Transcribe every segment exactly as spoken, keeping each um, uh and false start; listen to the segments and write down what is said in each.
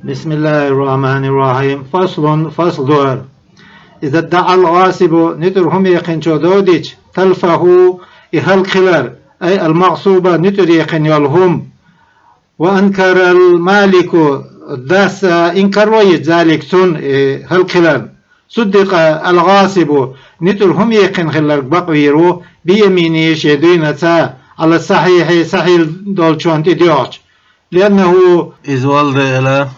بسم الله الرحمن الرحيم. فصل, фасл ду хӀара. إذا ادعى الغاصب, нуьцӀар хӀума яьккхинчо довдича, تلفه, и хӀалакхилар, أي المغصوب, нуьцӀар яьккхина йолу хӀума. وأنكر المالك, дас инкарло йича, ذلك, цунна, и хӀалакхиларна. صدق الغاصب, нуьцӀар хӀума яьккхина хилларг бакъвийр ву, بيمينه, шен дуьйнаца, على الصحيح, сахьихь долчунна тӀедоьгӀча. لأنه, иза вала дела,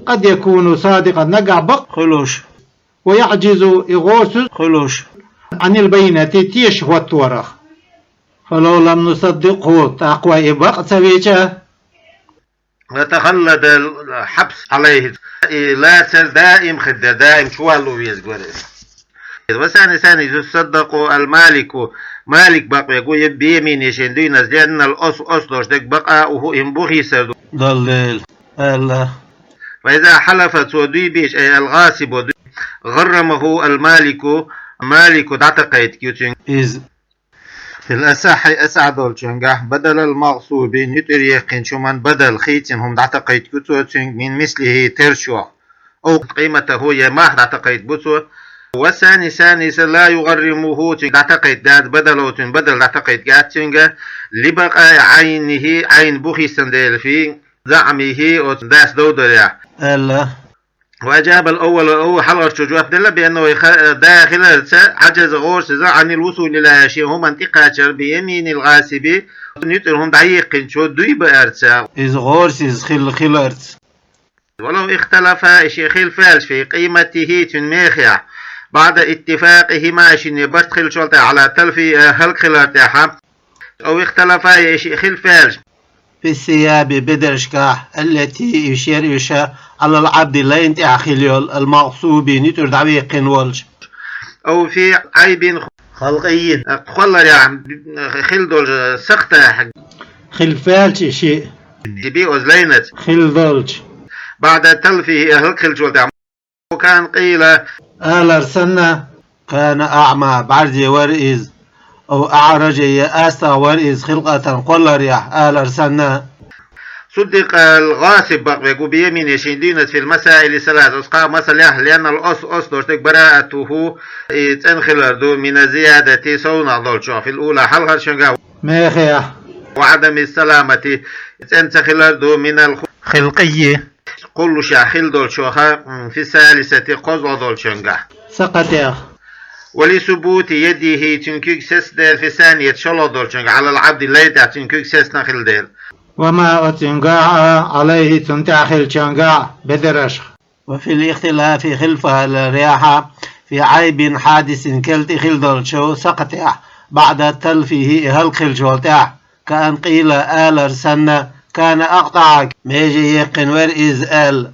قد يكون صادقا, нагахь бакъ хуьлуш, ويعجز, и гӀорасиз хуьлуш, عن البينة, теша хӀотторах. فلو لم نصدقه, тӀаккха вай и бакъ ца вича, لتخلد الحبس عليه, и лацар даим хир дара, даим чувалла везаш вара иза. وثاني, ثاني, يصدق المالك, Малик бакъвергва, بيمينه, шен дуьйнаца, لأن الأصل, оцу долуш дерг, بقاؤه, и бухийсар ду, долу дела, аьлла. فإذا حلف, цо дуй бийча, أي الغاصب, дуй, غرمه المالك, Малико дӀатакхийтарг ю цуьнга иза. في الأصح, асахь долчуьнгахь, بدل المغصوب, нуьцӀар яьккхинчу хӀуман бадал, хийцина хӀума дӀатакхийтарг ю цо цуьнга, من مثله, терчох. أو قيمته, я мах дӀатакхийтарг бу цо. والثاني, ثاني, لا يغرمه, цуьнга дӀатакхийтарг дац, بدله, цуьнан бадал дӀатакхийтарг яц цуьнга, لبقاء عينه, Ӏайн бухийсина дела, في زعمه, оцу дас довдарехь, аьлла. وأجاب الأول, хьалхарчо жоп делла, بأنه, и ха-, да хиларца, عجز, гӀорасиз, عن الوصول إليها, шен хӀуманна тӀекхачар, بيمين الغاصب, нуьцӀар хӀума дӀаяьккхинчо дуй баарца, иза гӀорасиз хилла хиларца. ولو اختلفا, и шиъ хилла фаьлча, في قيمته, цуьнан мехехь, بعد اتفاقهما, шуьнан барт хиллачул тӀаьхьа, على تلفه, хӀалакхилар тӀехь, أو اختلفا, я и шиъ хилла фаьлча, في الثياب, бедаршкахь, التي, уьш яра уьш, على العبد, лайна тӀехь хилла йолу, المغصوب, нуьцӀар дӀаваьккхина волчу, أو في عيب خلقي, кхолларехь хилла долчу сакхтехь, хилла фаьлча и шиъ, بها, оцу лайнаца, хилла долчу, بعد تلفه, хӀалакхиллачул тӀаьхьа, كأن قيل, алар санна, كان أعمى, бӀаьрзе вара иза, أو أعرج, я астагӀа вара иза, خلقة, кхолларехь, алар санна. صدق الغاصب, бакъвергва, بيمينه, шен дуьйнаца, في المسائل الثلاث, оцу кхаа масалехь, لأن الأصل, оцу долуш дерг, براءته, и цӀена хилар ду, من الزيادة, совнах долчух, في الأولى, хьалхарчуьнгахь, мехехь, وعدم السلامة, цӀена ца хилар ду, من الخلقي, кхуллушехь хилла долчух, في الثالثة, кхозлагӀа долчуьнгахь, сакхатех. ولثبوت يده, цуьнан куьг сецна дела, في الثانية, шолгӀа долчуьнгахь, على العبد, лай тӀехь цуьнан куьг сецна хилла дела. وما, оцуьнгахь а, عليه, цунна тӀехь хиллачуьнгахь, бедаршха. وفي الاختلاف, хилла фаьлларехь, في عيب حادث, кӀелтӀе хилла долчу сакхатехь, بعد تلفه, и хӀалакхиллачул тӀаьхьа, كأن قيل, алар санна, كان أقطع, меже яьккхина вара иза аьлла,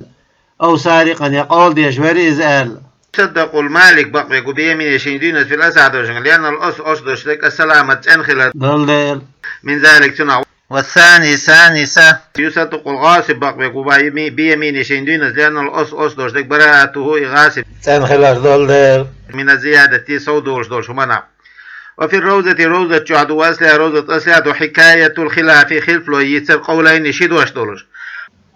أو سارقا, я къола деш вара иза аьлла. صدق المالك, бакъвергва, بيمينه, шен дуьйнаца, في الأصح, долчуьнгахь, لأن الأصل, оцу долуш дерг, السلامة, цӀена хилар, долу дела, من ذلك, цунах. والثاني, ثاني, са, يصدق الغاصب, бакъвергва, بيمينه, шен дуьйнаца, لأن الأصل, оцу долуш дерг, براءته, и гӀасиб, цӀена хилар, долу дела, من الزيادة, сов долуш долчу хӀуманах. وفي الروضة, ровзат чохь ду, وأصلها, ровзат аслехь ду, حكاية الخلاف, хилфло йийцар, قولين, ши дош долуш.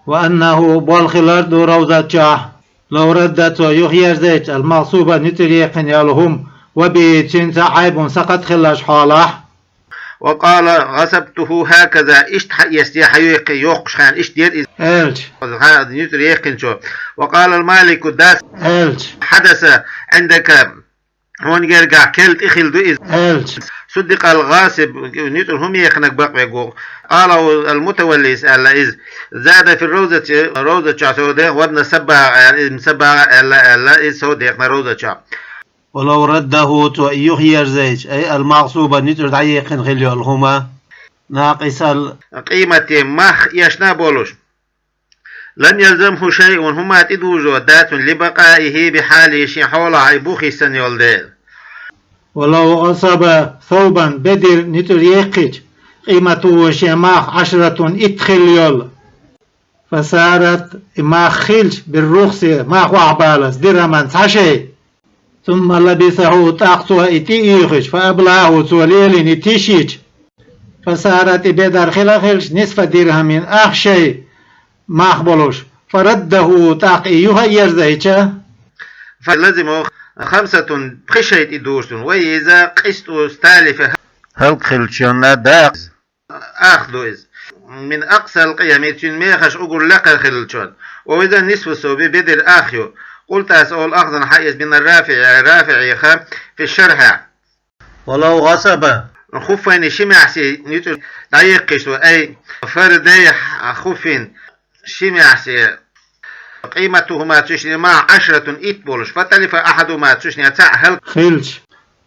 وأنه, болх хилар ду ровзат чохь, لو رد, цо юхаерзайча, المغصوب, нуьцӀар яьккхина йолу хӀума, وبه, цуьнца, عيب, сакхат хиллачу хьолахь. وقال: غصبته هكذا, иштта хьаэцна хьан йоккхуш хьан, иштта дера иза, аьлча, хьан нуьцӀар яьккхинчо. وقال المالك: داس, аьлча, حدث عندك, хьуна гергахь кӀелтӀе хилла ду иза, аьлча, صدق الغاصب, нуьцӀар хӀума яьккхинарг бакъвергва. قال المتولي, аьлла иза: زاد في الروضة, ровзат чохь сов дехна, وابن الصباغ, аьлла, ибн Саббагъа аьлла, аьлла, иза сов дехна ровзат чохь. ولو رده, цо и юхаерзайча, أي المغصوب, нуьцӀар дӀаяьккхина хилла йолу хӀума, ناقص القيمة, мах эшна а болуш, لم يلزمه شيء, хӀума тӀедужо дац цунна, لبقائه بحاله, шен хьолахь и бухийсина йолу дела. ولو غصب ثوبا, бедар нуьцӀар яьккхича, قيمته, шен мах, عشرة, итт хилла йолу, فصارت, и мах хилча, بالرخص, мах охьабалаза, درهما, цхьа шай. ثم لبسه, тӀаккха цо и тӀеоьхуьйтуш, فأبلاه, цо лелийна и тиша йича, فصارت, и бедар хила хилча, نصف درهم, ах шай мах болуш, فرده, тӀаккха и юха а ерзайча, فلزمه خمسة, пхи шай тӀедужаш цунна, وهي إذا قسط تلف, хӀалакхилча дакъа, ах ду иза, من أقصى القيم, цуьнан мехаш уггар лекхара хиллачун, وهو نصف الثوب, бедар ах ю. قلت, ас олу, أخذا, хьаэца, من الرافعي, РафиӀиха, في الشرح. ولو غصب. خفين, ши маьхьсий ницкъ дӀаеккхийча, أي فردي خف, ши маьхьсий, قيمتهما, цуьшнан мах, عشرة, итт болуш, فتلف أحدهما, цуьшнех цхьаъ хӀалакхилча,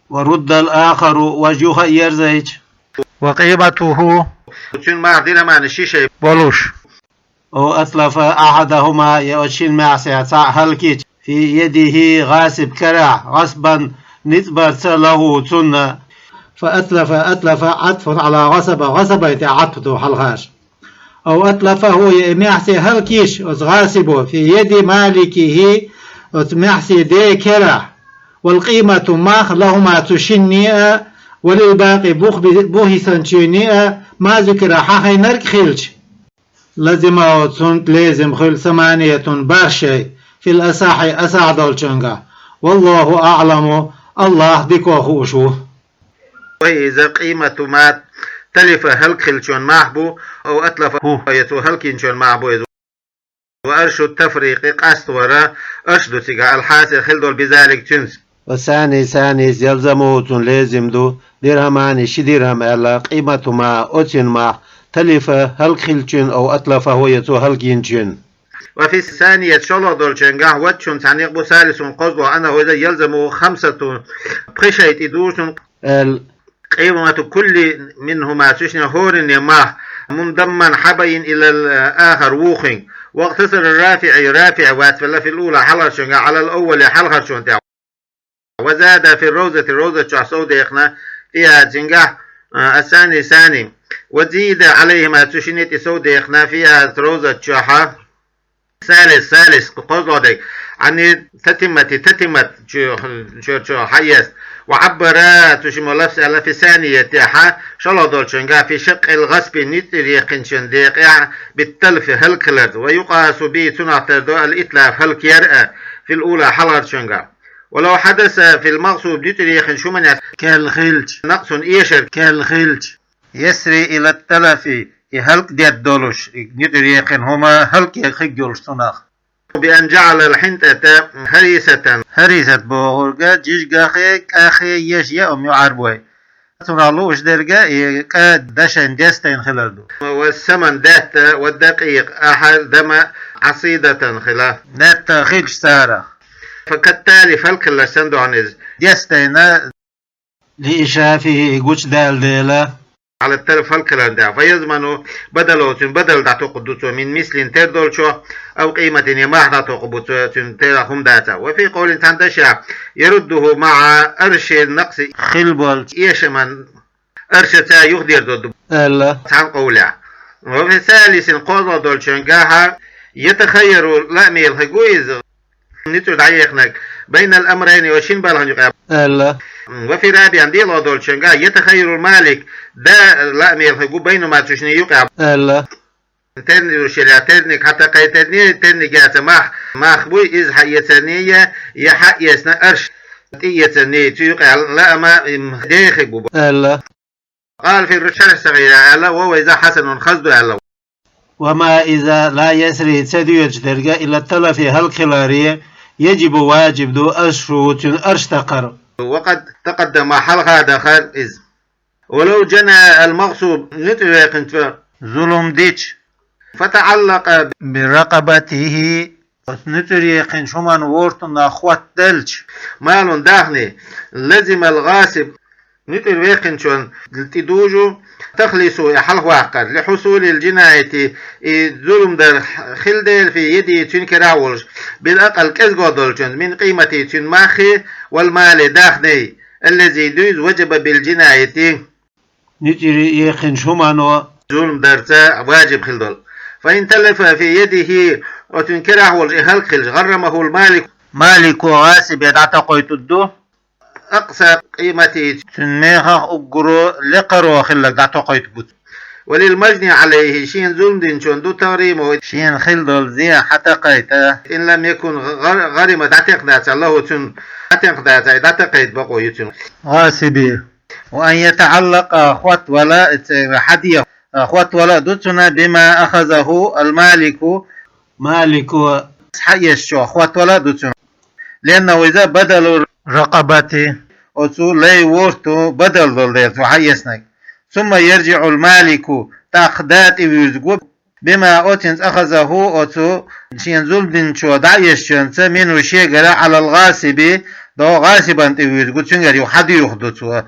ورد الآخر, важа юха а ерзайча, وقيمته, цуьнан мах, درهمان, ши шай болуш, أو أتلف أحدهما, я оцу шина маьхьсех цхьаъ хӀалакйича, في يد الغاصب, карахь, غصبا, ницкъ барца, له, цунна. فأتلف, أتلف عطف على غصب, غصب тӀе Ӏатф ду хьалхарчу. أو أتلفه, я и маьхьсий хӀалакйича оцу غاصبо, في يد مالكه, оцу маьхьсийн ден карахь, والقيمة, мах, لهما, цу шинна а, وللباقي, бух-, бухӀиссинчуьнан а, ما ذكر, хьахийнарг а хилча, لزمه, цунна тӀе лезим хуьлу, ثمانية, бархӀ шай, في الأصح, асахь долчуьнгахь. والله أعلم, АллахӀ дика хууш ву. وهي إذا قيمة ما تلف, хӀалакхиллачун мах бу, أو أتلفه, я цо хӀалакйинчун мах бу иза. وأرش التفريق, къаставар, арш ду цигахь, الحاصل, хилла долу, بذلك, цуьнца. والثاني, ثانيس, يلزمه, цунна лезим ду, درهمان, ши дирхӀам аьлла, قيمة ما, оцуьнан мах, تلف, хӀалакхиллачун, أو أتلفه, я цо хӀалакйинчун. وفي الثانية, шолгӀа долчуьнгахь, وجه, цхьа некъ бу, ثالث, кхозлагӀа, أنه, иза, يلزمه خمسة, пхи шай тӀедужу цунна, аьлла, قيمة كل منهما, цуьшнех хӀораннан мах, منضما, хьабайина, إلى الآخر, вукхуьнга. واقتصر الرافعي, РафиӀи вац велла, في الأولى, хьалхарчуьнгахь, على الأول, хьалхарчунна тӀехь. وزاد في الروضة, Ровзат чохь сов дехна, فيها, цуьнгахь, а, الثاني, ثاني. وزيد عليهما, цу шинна тӀе сов дехна, فيها, Ровзат чохь, الثالث, ثالث, кхозлагӀа дерг, عن التتمة, تتمة чу-, чуьра чу хьаэцна. وعبر, цу шиммо лафз аьлла, في الثانية, шолгӀа долчуьнгахь, في شق الغصب, ницкъ тӀера яьккхинчун декъехь, بالتلف, хӀалакхиларца. ويقاس به, цунах тардо, الإتلاف, хӀалакъяр а, في الأولى, хьалхарчуьнгахь. ولو حدث في المغصوب, ницкъ тӀера яьккхинчу хӀуманехь, керла хилча, نقص, эшар, керла хилча, يسري إلى التلف, и хӀалакдерг долуш, и ницкъ тӀера яьккхина хӀума хӀалакъерг хир йолуш цунах. بأن جعل الحنطة هريسة, хӀарисат бохург жижигах а, кӀах а еш я, ам ю Ӏарбой. Цунах лууш дерг и кӀа дашайна, дестайна хилар ду. والسمن, даьтта, والدقيق, ахьар, дама, عصيدة, хила. Даьтта хилча царах. فكالتالف, хӀалакхилларш санна ду хьуна иза. Дестайна, لإشرافه, и гучудаьлла дела. على التلف, хӀалакхиларна тӀехь. فيضمن بدله, цуьнан бадал дӀатокхур ду цо, من مثل, тера долчух, أو قيمة, я мах дӀатокхур бу цо, цуьнан тера хӀума дацахь. وفي قول, цхьана дашехь, يرده مع أرش النقص, хилла болчу эшаман аршаца юхадерзор ду, аьлла, цхьана къовлехь. وفي الثالث, кхозлагӀа долчуьнгахь, يتخير, лаамехь хир ву иза, ницкъ тӀера дӀаяьккхинарг, بين الأمرين, оцу шина балхана юкъехь, аьлла. وفي الرابع, диълагӀа долчуьнгахь, يتخير المالك, да лаамехь хир ву, بينهما, цу шинна юкъехь, аьлла. Терниг йолуш елахь, терниг хьатакхийтарний, терниг яц, мах, мах буй, иза хьаэцарний, я, я хьаэцна арш тӀеэцарний, цу юкъехь лаам, м, дехиг бу, аьлла. قال في الشرح الصغير, аьлла, وهو, иза, حسن, хаза ду аьлла. وما إذا لا يسري, ца доьдуш дерг, إلى التلف, хӀалакхиларе, يجب, важиб ду, أرشه, цуьнан арш такхар. وقد تقدم, хьалха дахар иза. ولو جنى المغصوب, ницкъ тӀера яьккхинчо зулам дича, فتعلق برقبته, оцу ницкъ тӀера яьккхинчу хӀуманна вортанах хоттаделча, مال, дахни, لزم الغاصب, ницкъ тӀера яьккхинчунна тӀедужу, تخليصه, и хьалхаваккхар, لحصول الجناية, и зулам дар хилла дела, في يده, цуьнан карахь волуш, بالأقل, кӀезиго долчуьнца, من قيمته, цуьнан маххий, والمال, дахний, الذي, дуьйцу, وجب بالجناية, ницкъ тӀера яьккхинчу хӀумано, зулам дарца важиб хилла долу. فإن تلف في يده, оцуьнан карахь волуш и хӀалакхилча, غرمه المالك, малико гӀасибе дӀатокхуьйтур ду, أقصى قيمته, цуьнан мехах уггаро лекхаро хилларг дӀатокхуьйту бу цо. وللمجني عليه, шен зулам динчун ду, تغريمه, шен хила долу зен хьатакхайта, إن لم يكن غر-, غرم, дӀатекхна дац, له, цунна дӀатекхна дац, дӀатакхайта бакъо ю цунна. غاصب. وأن يتعلق, хӀоттавала, церан хьаде, хӀоттавала ду цунна, بما أخذه المالك, малико хьаэцначох хӀоттавала ду цунна. لأنه, иза, بدل الرقبة, оцу лай ворто бадал долу дела цо хьаэцнарг. ثم يرجع المالك, тӀаккха да тӀевуьйрзиг ву, بما, оццуьнца, أخذه, оцу шен зулам динчо дӀаэцначуьнца, منه, шегара, على الغاصب, догӀу гӀасибан тӀевуьйрзиг ву, цуьнгара юха хьадоьхур ду цо.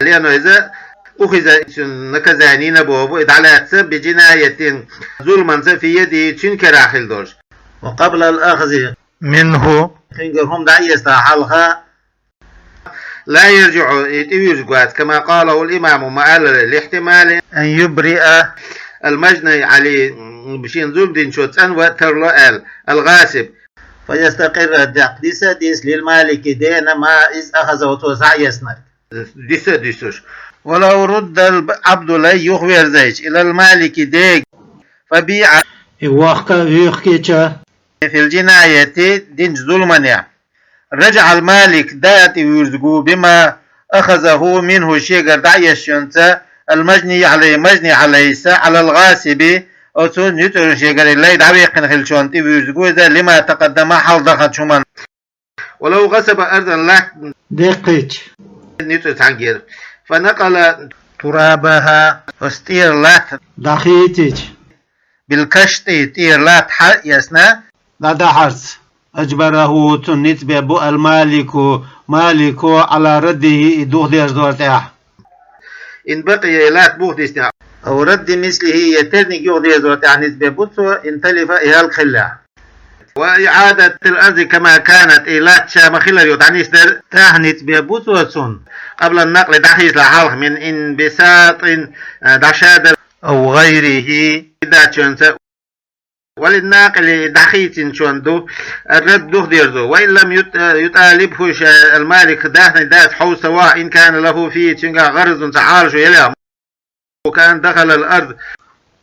لأنه, иза, أخذ, цуьнан наказание йина боху, и дӀалаьцна, بجناية, зуламанца, في يده, цуьнан керахь хила долуш. وقبل الأخذ منه, цуьнгара хӀума дӀаэцна хьалха, لا يرجع, и тӀевуьйрзиг вац, كما قاله الإمام, ма-, аьлла, لاحتمال أن يبرئ المجني عليه, шен зулам динчо цӀанван тарло аьлла, الغاصب. فيستقر, дакъа диса а диса, للمالك, дена, ما, иза, أخذه, цо схьаэцнарг. Диса а дисуш. ولو رد العبد, лай юхаверзийча, إلى المالك, дега, فبيع, и вохка а вуьйхкича, في الجناية, динчу зуламанехь, رجع المالك, да тӀевуьйрзиг ву, بما أخذه منه, шегара дӀаэцначуьнца, المجني عليه, مجني عليه, على الغاصب, оцу нуьцкъала шегара лай дӀаваьккхина хиллачунна тӀевуьйрзиг ву иза, لما تقدم, хьалха даханчу хӀуманна. ولو غصب أرضا, латта деккхийча, нуьцкъала цхьаьнгара, فنقل ترابها, оцу тӀера латта дӀахийцича, بالكشط, тӀера латта хьаэцна, дӀадахьарца, أجبره, цунна ницкъ беш бу, المالك, малико, على رده, и духадерзорна тӀехь. إن بقي, и латта буха дисна, أو رد مثله, я терниг юхадерзорна тӀехь ницкъ беш бу цо, إن تلف, и хӀаллакьхилла. وإعادة الأرض كما كانت, и латта ша ма-хиллара юха дӀанисдар тӀехь ницкъ беш бу цо цунна, قبل النقل, дӀахийцале хьалха, من انبساط, дӀашадар, أو غيره, дачуьнца. وللناقل, дӀахийцинчунна ду, الرد, духадерзо, وإن لم يط-, يطالبه, ша, المالك, даьхни дас, حوسه, ваха, إن كان له فيه, цуьнгахь, غرض, цхьа Ӏалашо ялахь, كأن دخل الأرض,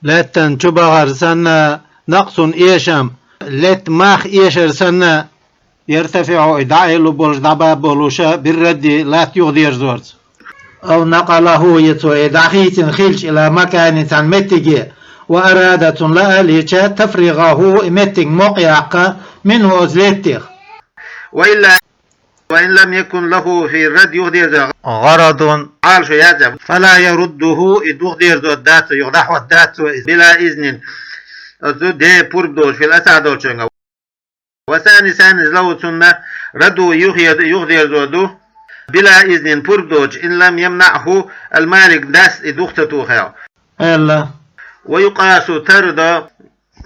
лаьттан чу бахар санна, نقص, эшам, лаьтта мах эшар санна, يرتفع, и дӀаайъу болуш, дӀабаб болуш, بالرد, латта юхадерзорца. أو نقله, я цо и дӀахийцина хилча, إلى مكان, цхьана меттиге, وأراد, цунна лаалийча, تفريغه, и меттиг мукъаяккха, منه, оцу леттех. وإلا, وإن لم يكن له في الرد, юхадерзо, غرض, Ӏалашо яц, فلا يرده, и духадерзор дац, юха дӀахӀоттадац цо иза, بلا إذن, оцу ден пурба долуш, في الأصح, долчуьнгахь. والثاني, цхьаьннас, له, цунна, رده, юхаер-, юхадерзор ду, بلا إذن, пурба доцуш, إن لم يمنعه المالك, дас и духаца тухахь. Аьлла. ويقاس, тардо,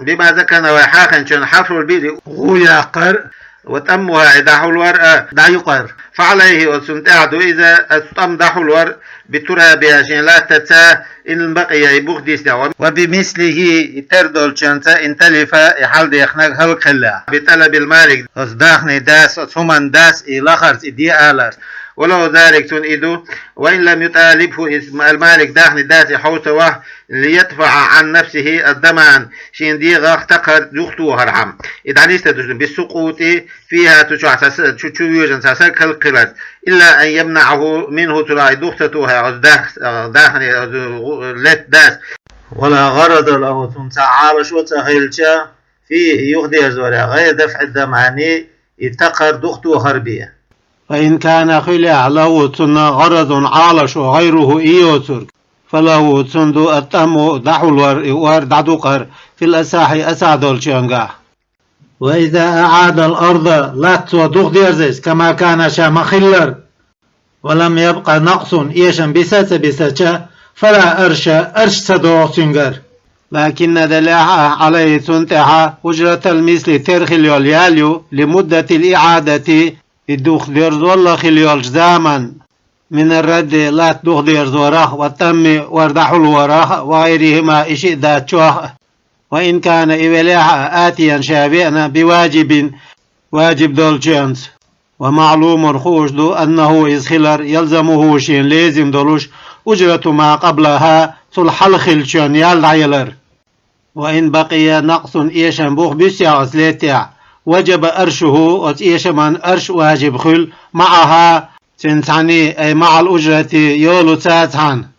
بما ذكرنا, вай хьахийначунна, حفر البئر, гӀу яккхар, وطمها, и дӀахьулвар а, дӀаюкъар. فعليه, оцунна тӀехь ду иза, оцу тӀам дӀахьулвар, بترابها, шен латтаца, إن بقي, и буха дисна, وبمثله, и тера долчуьнца, إن تلف, и хьалдехнарг хӀаллакьхилла, بطلب المالك, оцу даьхни дас, оцу хӀуманна дас, и лахарца, и де аларца. وله ذلك, цунна и ду, وإن لم يطالبه, и المالك, даьхни дас, и حوسه, ваха, ليدفع عن نفسه الضمان, шен дегӀах такхар юхатохархьама. И дӀанисдалар ду шуна, بالسقوط فيها, цу чохь цхьа са-, чу, чу вуьйжина цхьа саг хӀаллакьхиларца. إلا أن يمنعه منه, цунах и дух ца тухахь, оцу дах-, дахне, оцу летта дас. ولا غرض له, цунна цхьа Ӏалашо ца хилча, فيه, юхадерзорехь, غير دفع الضمان, и такхар дух тохар бен. فإن كان, хуьлехь, له, цунна, غرض, Ӏалашо, غيره, и йоцург, فله, цунна ду, الطمع, дӀахьулвар, и ор дӀадукъар, في الأصح, асахь долчуьнгахь. وإذا أعاد الأرض, латта цо духадерзийча, كما كان, ша ма-хиллара, ولم يبق نقص, эшам биса а ца бисача, فلا أرش, арш ца догӀу цуьнгара. لكن, делахь а, عليه, цунна тӀехь, أجرة المثل, тера хила йолу ял ю, لمدة الإعادة, и духадерзорла хила йолчу заманна, من الرد, латта духадерзорах, والطمع, ор дӀахьулворах, وغيرهما, и шиъ дацчох а. وإن كان, и велехь а, آتيا, ша веана, بواجب, ваджиб долчуьнца. ومعلوم, хууш ду, أنه, иза хилар, يلزمه, шена лезим долуш, أجرة ما قبلها, цул хьалха хиллачоа ял дӀаялар. وإن بقي نقص, эшам бух буьссехь оцу летехь, وجب أرشه, оцу эшаман арш важиб хуьлу, معها, цуьнан цхьаьний, أي مع الأجرة, йолуца цхьаьна.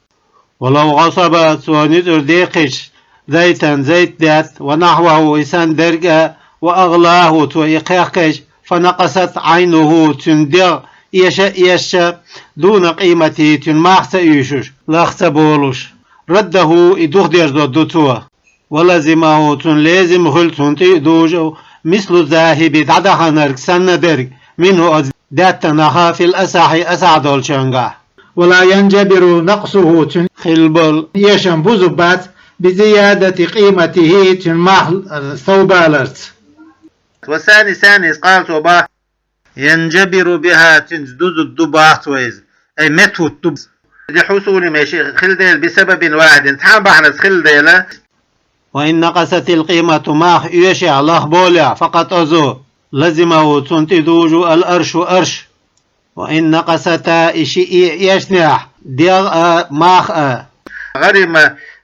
ولو غصب, цо нуьцкъара декхича, زيتا, зайт даьтта, ونحوه, и санна дерг а, وأغلاه, цо и кхехкича, فنقصت عينه, цуьнан дегӀ эша а эшча, دون قيمته, цуьнан мах ца оьшуш, лах ца болуш, رده, и духадерзор ду цо. ولزمه, цунна лезим хуьлу цунна тӀе а дужу, مثل الذاهب, дӀадаханарг санна дерг, منه, оцу даьттанах, في الأصح, асахь долчуьнгахь. ولا ينجبر نقصه, цуьнан хилла болу эшам бузу бац, بزيادة قيمته, цуьнан мах совбаларца. والثاني, санийс, قال, цо боху, ينجبر بها, цуьнца дузур ду боху цо иза, أي меттахӀутту ду. لحصول, мешан хилла дела, بسبب واحد, цхьана бахьанца хилла дела. وإن نقصت القيمة, мах оьшехь, лах болехь, فقط, оцу, لزمه, цунна тӀе дужу, الأرش, арш. وإن نقصتا, и шиъ а эшнехь, дегӀ а, мах а. غرم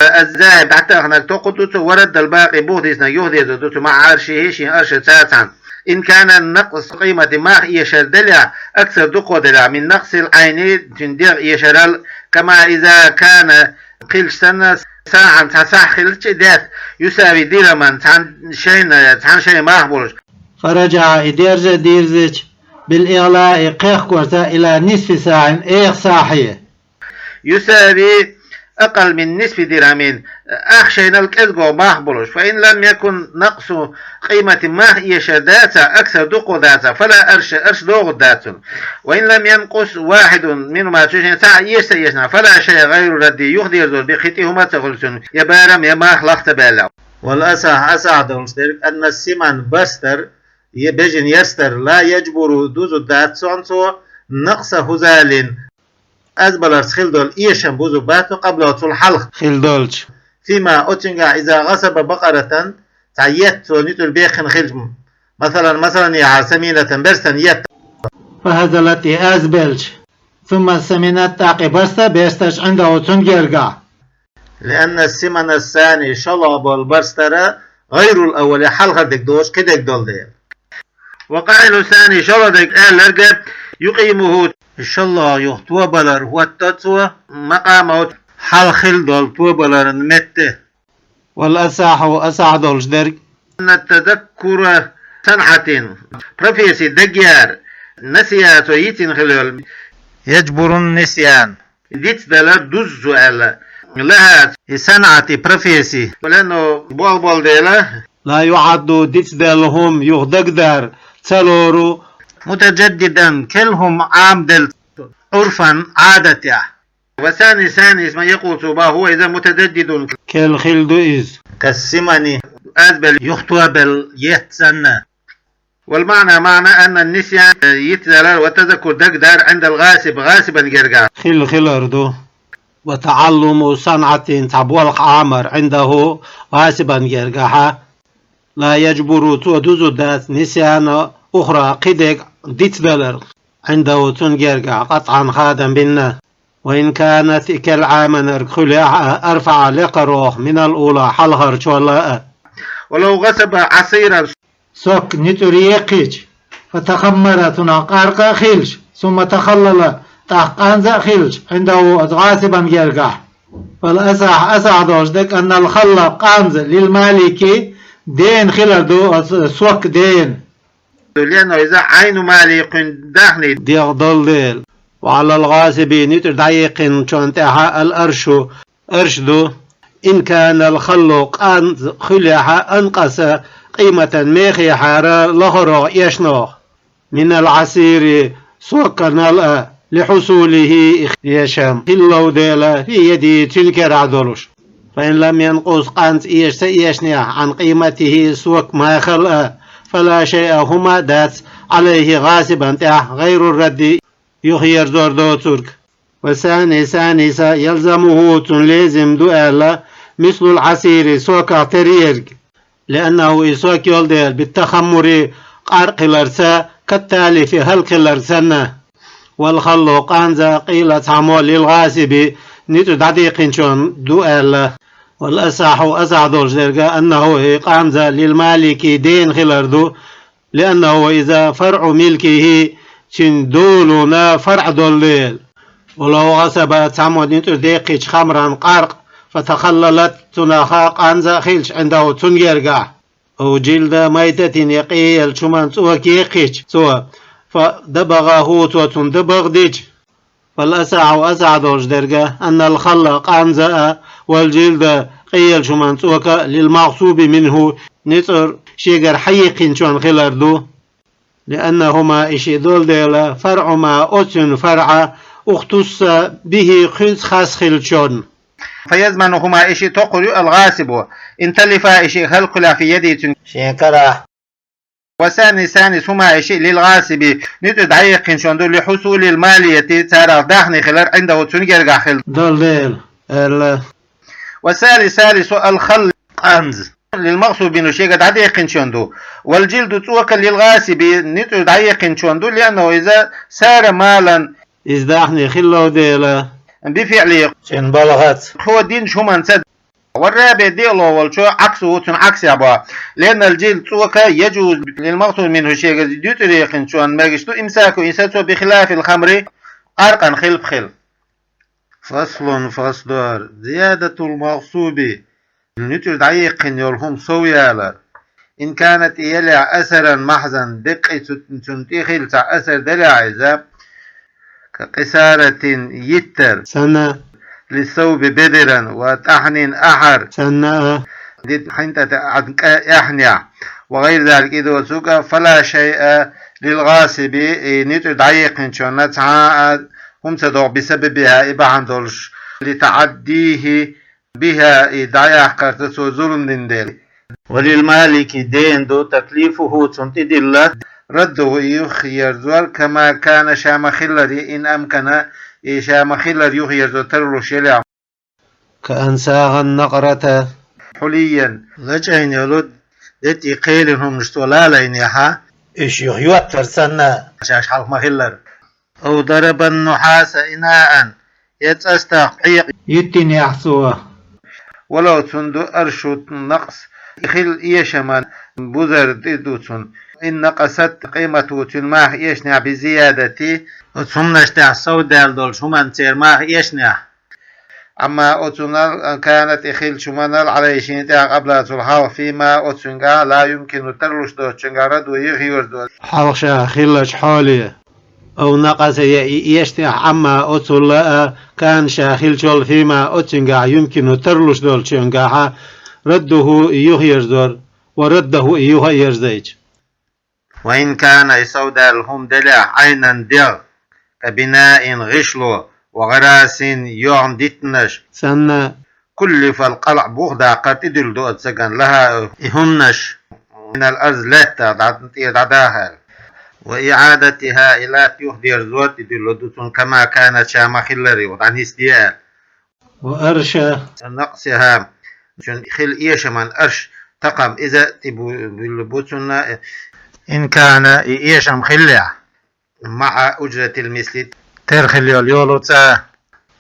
الذاهب, дӀатаханарг токхур ду цо, ورد الباقي, буха дисинарг юхадерзор ду цо, مع أرشه, шен аршаца цхьаьна. إن كان نقص القيمة, мах эшар делахь, أكثر, дукха делахь, من نقص العين, цуьнан дегӀ эшарал, كما إذا كان, кхилча санна, صاعا, цхьа сахь хилча, даьтта, يساوي درهما, цхьана шайна, цхьана шайн мах болуш. فرجع, и дерза а дирзича, بالإغلاء, кхехкорца, إلى نصف صاع, эха сахье. يساوي أقل من نصف درهم, ах шайнал кӀезгох мах болуш. فإن لم يكن نقص القيمة, мах эшар дацахь, أكثر, дукха дацахь, فلا أرش, арш догӀур дац цунна. وإن لم ينقص واحد منهما, цу шайн цхьаъ эшча а эшна, فلا شيء غير الرد, юхадерзор бен кхин тӀе хӀума а ца хуьлу цунна, я барам, я мах лах ца баьллехь. والأصح, асахь долуш дерг, أن السمن, барстар, я бежан ярстар, لا يجبر, дузур дац цунна цо, نقص هذال, азбаларца хилла долу эшам бузу бац цо, قبله, цул хьалха хилла долчу. فيما, оцуьнгахь, إذا غصب بقرة, цхьа етт цо нуьцкъара беххина хилча, مثلا, масалан, яхьа, سمينة, берстан етт. فهزلت, и азбелча, ثم سمنت, тӀаккха и барста а берсташ, عنده, цуьнан гергахь. لأن السمن الثاني, шолгӀа болу барстара, غير الأول, хьалхара дерг доцуш кхин дерг долу дела. والقائل الثاني, шолгӀа дерг аьлларг, يقيمه, шолгӀа юха тобалар хӀотто цо, مقامه, хьалха хилла долу тобаларан метте. والأصح, асахь долуш дерг, أن تذكر صنعة, профессий дагаяр, نسيها, цо йицйина хилла йолу, يجبر النسيان, дицдалар дуззу аьлла, لها, и صنعة, и профессий, لأنه, болх болу дела, لا يعد, дицделла хӀума юха дагадар ца лору, متجددا, керла хӀума Ӏамаделла, عرفا, Ӏадатехь. والثاني, санийс, ما يقول, цо боху, هو иза متجدد, керла хилла ду иза, كالسمن, азбелла юха тобелла етт санна. والمعنى, маьӀна, أن النسيان, йицдалар, والتذكر, дагадар, عند الغاصب, гӀасибан гергахь хилла хилар ду. وتعلم صنعة, цхьа болх Ӏамар, عنده, гӀасибан гергахьа, لا يجبر, цо дузур дац, نسيان أخرى, кхин дерг дицдалар, عنده, цуьнан гергахь, قطعا, хадам бина. وإن كانت, и керла Ӏаминарг хуьлехь а, أرفع, лекхарох, من الأولى, хьалхарчул а. ولو غصب عصيرا, сок нуьцкъара екхча, فتخمر, цунах къаркъа а хилча, ثم تخلل, тӀаккха къанза а хилча, عنده, оцу гӀасибан гергахь. فالأصح, асахь долуш дерг, أن الخل, къанза, للمالك, дена хилар ду, оцу сок дена. لأنه, иза, عين ماله, кхуьнан даьхни, дегӀ долу дела. وعلى الغاصب, нуьцкъара дӀаекхначунна тӀехь, الأرش, арш ду. إن كان الخل, къанза хуьлехь а, أنقص قيمة, мехехьара лахарох, эшнох, من العصير, сокканал а, لحصوله, и эшам хилла дела, في يده, цуьнан керахь долуш. فإن لم ينقص, къанза эша ца эшнехь, عن قيمته, сок махал а, فلا شيء, хӀума а дац, عليه, гӀасибан тӀехь, غير الرد, юхаерзор доцург. والثاني, санийс, يلزمه, цунна лезим ду аьлла, مثل العصير, соках тера ерг. لأنه, и сок йолу дела, بالتخمر, къаркъа хиларца, كالتالف, хӀаллакьхиларг санна. والخل, къанза, قيل, цхьаммо, للغاصب, ницӀу дӀадеккхинчун ду аьлла. والأصح, асахь долуш дерг, أنه, и къанза, للمالك, дена хилар ду, لأنه, иза فرع ملكه, цуьнан долана фарӀ долу дела. ولو غصب, цхьаммо ницӀу деккхича, خمرا, къаркъа, فتخللت, цунах къанза а хилча, عنده, цунна гергахь, أو جلد ميتة, я къе еллачу хӀуманна цӀока еккхича цо, فدبغه, цо цунна дабагӀа дича, فالأصح, асахь долуш дерг, أن الخل, къанза а, والجلد, къе еллачу хӀуманна цӀока а, للمغصوب منه, ницӀура шегара хьаеккхинчун хилар ду. لأنهما, и шиъ долу дела, فرع ما, оцуьнан фарӀ, اختص به, кхуьнца хас хилчун. فيضمنهما, и шиъ токхур ю, الغاصب, إن تلفا, и шиъ хӀаллакьхилахь, في يده, цуьнан, шен карахь. والثاني, саьрмас хӀума, и шиъ, للغاصب, ницӀу дӀаеккхинчун ду, لحصول المالية, царах даьхни хилар, عنده, цуьнан гергахь хилла долу дела, аьлла. والثالث, салису, الخل, къанза, للمغصوب منه, шега дӀадаьккхинчун ду. والجلد, цӀока, للغاصب, ницӀу дӀаеккхинчун ду, لأنه, иза, صار مالا, иза даьхни хилла дела, بفعله, цуьнан балхаца, цо динчу хӀуманца. والرابع, диъалгӀа волчо, عكسه, цуьнан Ӏаксехь бу. لأن الجلد, цӀока, يجوز للمغصوب منه, шега дицӀуьра яьккхинчунна мегаш ду, إمساكه, иза сацо, بخلاف الخمر, къаркъана хилпа хила. فصل, фасл ду хӀара. زيادة المغصوب, ницӀуьра дӀаеккхина йолу хӀума сов ялар. إن كانت, и елахь, أثرا محضا, деккъий цу-, цунна тӀе хилла цхьа асар делахь иза, كقصارة, йиттар, санна, للثوب, бедаран, وطحن, ахьар, санна, дит хьинтӀа тӀе Ӏад кӀа эхьнехь, وغير ذلك, и доцург а, فلا شيء للغاصب, и ницӀуьра дӀаеккхинчунна цхьа а хӀума ца догӀу, بسببها, и бахьана долуш, لتعديه بها, и дӀаяккхарца цо зулам дина дела. وللمالك, дена ду, تكليفه, цунна тӀедилла, رده, и юхаерзор, كما كان, ша ма-хиллара, إن أمكن, и ша ма-хиллара юхаерзо тарлуш елахь. كأن ساغ النقرة, حليا, лачкъийна йолу, дитт, и кхелина хӀуманаш цо лалайнехь, уьш юха йоттар санна, шаьш хьалха ма-хиллара. أو ضرب النحاس إناء, я цӀа стагӀа пхьекъа йиттинехь цо. ولو, цунна ду, أرش نقص, хила эшаман бузар тӀе ду цунна. إن نقصت قيمته, цуьнан маха эшнехь, بزيادة, оцу хӀуманаш тӀехь сов даьлла долчу хӀуманна церан маха эшнехь. عما, оцунал, كانت, и хиллачу хӀуманал, عليه, шена тӀехь, قبلها, цул хьалха, فيما, оцуьнгахь, لا يمكن, тарлуш доцучуьнгахь, رده, юхаерзо, хьалха ша хиллачу хьоле. أو نقص, я и эшнехь, عما, оцул а, كان, ша хиллачул, فيما, оцуьнгахь, يمكن, тарлуш долчуьнгахь, رده, и юхаерзор, ورده, и юхаерзайча. وإن كان, и сов даьлла хӀума делахь, عينا, дегӀ, كبناء, гӀишло, وغراس, йоьхна диттанаш, санна, كلف القلع, бух даккхар тӀедуьллу ду оцу цигахь, لها, и хӀуманаш, من الأرض, лаьттах дӀа-, тӀера дӀадахар. وإعادتها, и латта юхадерзор тӀедуьллу ду цунна, كما كانت, ша ма-хиллара, юха дӀанисде аьлла. وأرش نقصها, цуьнан хила эшаман арш, такъам, иза тӀе бу-, буьллу бу цунна, إن كان, и эшам хиллехь, مع أجرة المثل, тера хила йолу йолу цӀа.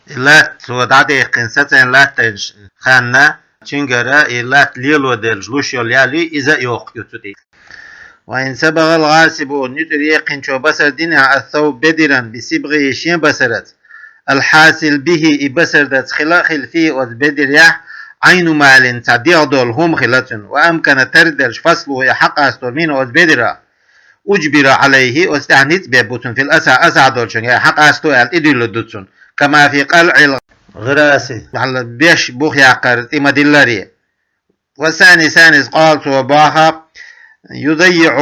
И латта цо дӀадаьккхина сацийна латтанаш ханна, цуьнгара и латта лело деллаш луш йолу ял юй, иза а йоккху ю цу тӀе. وإن صبغ الغاصب, ницӀуьра яьккхинчо басар динехь, الثوب, бедаран, بصبغه, шен басарца. الحاصل به, и басардаца хила а хилла, فيه, оцу бедарехь, عين مال, цхьа дегӀ долу хӀума хила цуьнан, وأمكن, тардерш, فصله, и хьакъастор, منه, оцу бедарах. أجبر عليه, оцу тӀехь ницкъ бен бу цунна, في الأصح, асахь долчуьнгахь, хьакъасто аьлла, тӀедуьллу ду цунна, كما في قلع الغراس, хьалла беш бух яккхар тӀе ма-диллара. والثاني, саьрмас, قال, цо боху, يضيع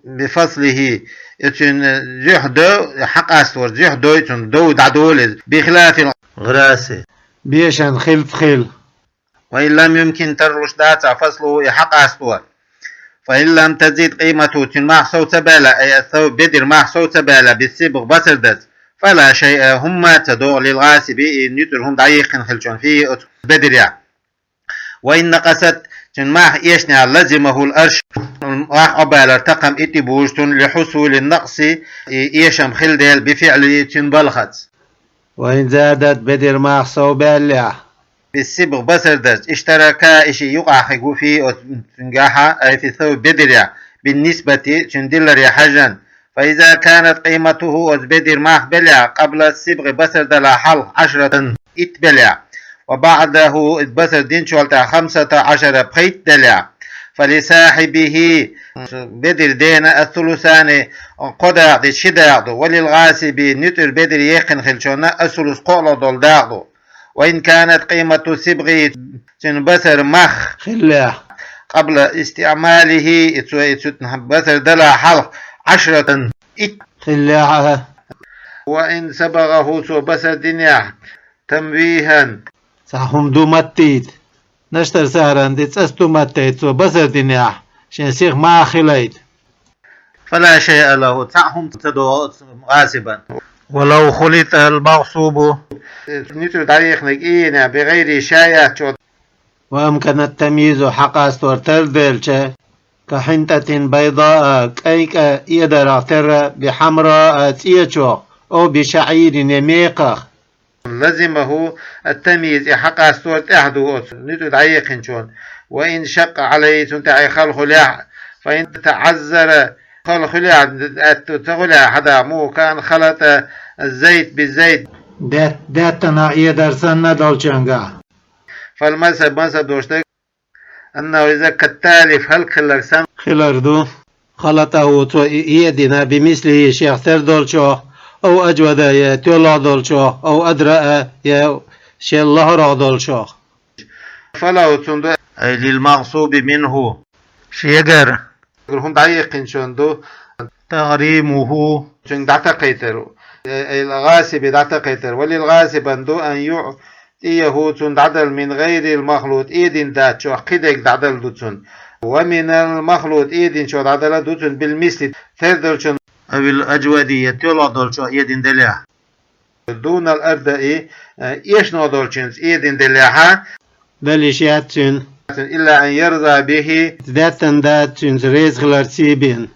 بفصله, и цуьнан зуьхь до, хьакъастор зуьхь дой цунна, дов дӀадолу иза, بخلاف الغراس, бешан хилпа хила. وإن لم يمكن, тарлуш дацахь, فصله, и хьакъасто. فإن لم تزد قيمته, цуьнан мах сов ца баьлла, أي الثوب, бедаран мах сов ца баьлла, بالصبغ, басардаца, فلا شيء, хӀумма а ца догӀу, للغاصب, и ницӀуьра хӀума дӀаеккхина хиллачунна, فيه, оцу бедарехь. وإن نقصت, цуьнан мах эшнехь, لزمه الأرش, мах Ӏобалар такъам, и тӀе бужу цунна, لحصول النقص, и эшам хилла дела, بفعله, цуьнан балхаца. وإن زادت, бедар мах совбаьллехь, بالصبغ, басар дарца, اشتركا, и шиъ юкъахь хир бу, فيه, оцу цуьнгахьа, أي في الثوب, бедарехь, بالنسبة, цуьнан дилларе хьаьжжина. فإذا كانت قيمته, оцу бедар мах белехь, قبل الصبغ, басар далахь хьалха, عشرة, итт белехь, وبعده, иза басар динчул тӀаьхьа, خمسة عشر, пхийтта делехь, فلصاحبه, бедар дена, الثلثان, кхо дакъа дича ши дакъа ду, وللغاصب, нуьцкъара бедар яьккхина хиллачунна, الثلث, кхоалгӀа долу дакъа ду. وإن كانت قيمة الصبغ, цуьнан басар мах хиллехь, قبل استعماله, и цо, и цу басар далахь хьалха, عشرة, итт хиллехь а. وإن صبغه, цо басар динехь, تمويها, цхьа хӀума ду маттийта. Наштар саран де цӀаста ду маттийта, цо басар динехь, шен сиха мах хилийта. فلا شيء له, цхьа хӀума ца догӀу оцу гӀасибан. ولو خلط المغصوب, нуьцкъара дӀаяьхнарг ийна, بغيره, ша яьчча, وأمكن التمييز, хьакъастор тера делча, كحنطة بيضاء, кӀайн кӀа эдарах терра, بحمراء, цӀечох, أو بشعير, я меках. لزمه التمييز, и хьакъастор тӀехь ду оцу нуьцкъара дӀаяьккхинчунна. وإن شق عليه, цунна тӀехь и хала хуьлехь а, فإن تعذر, хала хуьлехь а, аьтту ца хуьлехь а хьада, مو كأن خلط الزيت بالزيت. Даьт-, даьттанах эдар санна долчуьнгахь. فالمذهب, мазхӀаб долуш дерг, أنه إذا, كالتالف, хӀаллакьхилар санна хилар ду, خلطه, цо и эдина, بمثله, шех тера долчух, أو أجود, я тоьллагӀа долчух, أو أدرأ, я шел лахьаргӀа долчух. فله, цунна ду, أي للمغصوب منه, шегара хӀума дӀаяьккхинчунна ду, تغريمه, цуьнга дӀатакхийтар, أي الغاصب дӀатакхийтар, وللغاصب, ду, أن يعطيه, цунна дӀадала, من غير المخلوط, эдина доцучох кхидерг дӀадала ду цунна, ومن المخلوط, эдинчух дӀадала ду цунна, بالمثل, тера долчунна, أو الأجود, я тоьллагӀа долчух эдина делехь. دون الأردأ, э, эшна долчуьнца эдина делехь а, дала йиш яц цуьнан, إلا أن يرضى به, даьттан да цуьнца реза хиларца бен.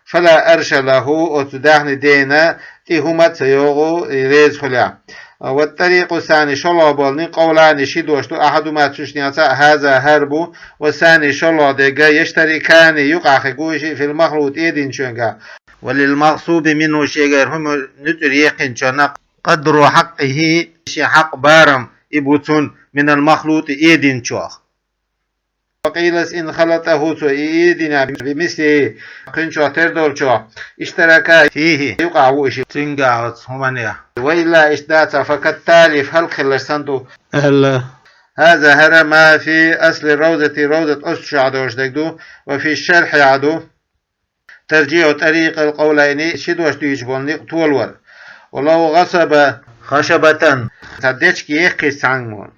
فلا أرش له, оцу даьхни дена тӀе хӀума а ца йогӀу, и реза хуьлехь. والطريق الثاني, шолгӀа болу, قولان, ши дош ду, أحدهما, цуьнан цхьаъ, هذا, хӀара бу, والثاني, шолгӀа дерг, يشتركان, юкъахь хир бу уьш, في المخلوط, эдинчуьнгахь. وللمغصوب منه, шегара хӀума нуьцкъара яьккхинчунна, قدر حقه, шен хьакъ барам и бу цунна, من المخلوط, эдинчух. وقيل إن خلطه, цо и эдина, بمثله, кхуьнчух тера долчух, اشتركا فيه, юкъахь ву уьш цуьнгахь оцу хӀуманехь. وإلا, иштта дац, فكالتالف, хӀаллакьхилар санна ду аьлла. هذا, хӀара, ما في أصل الروضة, ровзат оцу чохь долуш дерг ду, وفي الشرح, а ду, ترجيح طريق القولين, ши дош дуьйцуш болу некъ толор. ولو غصب خشبة, цхьа дечка яьккхича цхьаммо,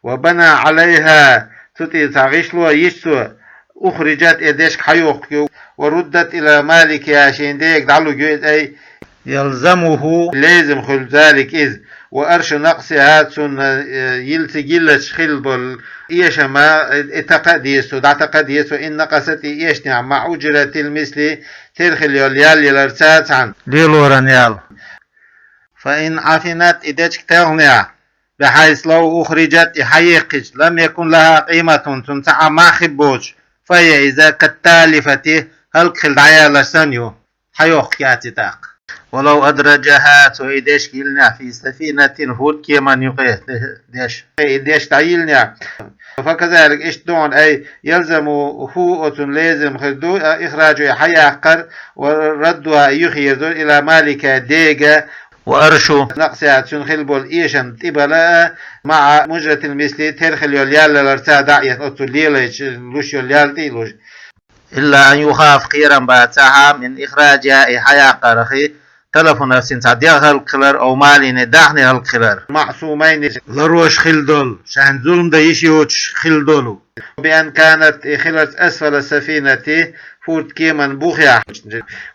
وبنى عليها, цу тӀе цхьа гӀишло йича цо, أخرجت, и дечка хьайохку, وردت إلى مالكها, шен дега дӀалур ю иза, أي يلزمه, лезам хуьлу, ذلك, иза. وأرش نقصها, цунна, э, йилла ца йиллачу хилла болу эшам, э, и такха а деза цо, дӀатакха а деза цо, إن نقصت, и эшнехь, مع أجرة المثل, тера хила йолу ял яларца цхьаьна, лелоран ял. فإن عفنت, и дечка телхнехь, بحيث لو أخرجت, и хьаеккхича, لم يكن لها قيمة, цунна цхьа а мах хир боцуш, فهي, иза, كالتالفة, хӀаллакьхила дӀаялар санна ю, хьайохку яц и тӀаккха. ولو أدرجها, цо и дечка йиллинехь, في سفينة, хӀордкеман юкъе деш, и дечка дӀайиллинехь, فكذلك, иштта догӀна, أي يلزمه, оцунна лезам хир ду, إخراجها, и хьаяккхар, وردها, и юхаерзор, إلى مالكها, дега, وأرش نقصها, цуьнан хилла болу эшам тӀебала, مع أجرة المثل, тера хила йолу ял яларца дӀа а эцна, оцу лелайча луш йолу ял тӀе а луш. إلا أن يخاف, кхерам бацахь, من إخراجها, и хьаяккхарх, تلف نفس, цхьа дегӀ хӀаллакьхилар, أو مال, я даьхни хӀаллакьхилар, معصومين, ларъеш хилла долу, шайна зулам дан йиш йоцуш хилла долу. بأن كانت, и хиларца, أسفل السفينة, хӀордкеман бухехь,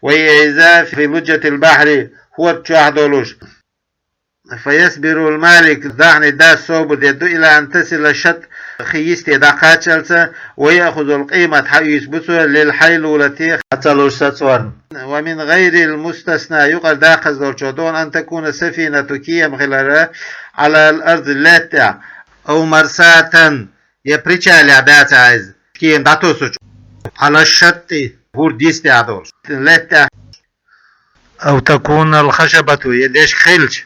وهي, иза, في لجة البحر, хӀорда чохь долуш. فيصبر المالك, дагӀни дас собар дедду, إلى أن تصل الشطط, хи йисте дӀакхаччалца, ويأخذ القيمة, хьаийца бу цо, للحيلولة, хьа ца луш сацаварна. ومن غير المستثنى, юкъара даккхаза долчох догӀу, أن تكون السفينة, кема хилар, على الأرض, лаьтта тӀа, أو مرساة, е причалехь дацахь иза, кема дӀатосучу, على الشط, хӀорда йисте долуш, лаьтта тӀа, أو تكون الخشبة, е дешка хилча,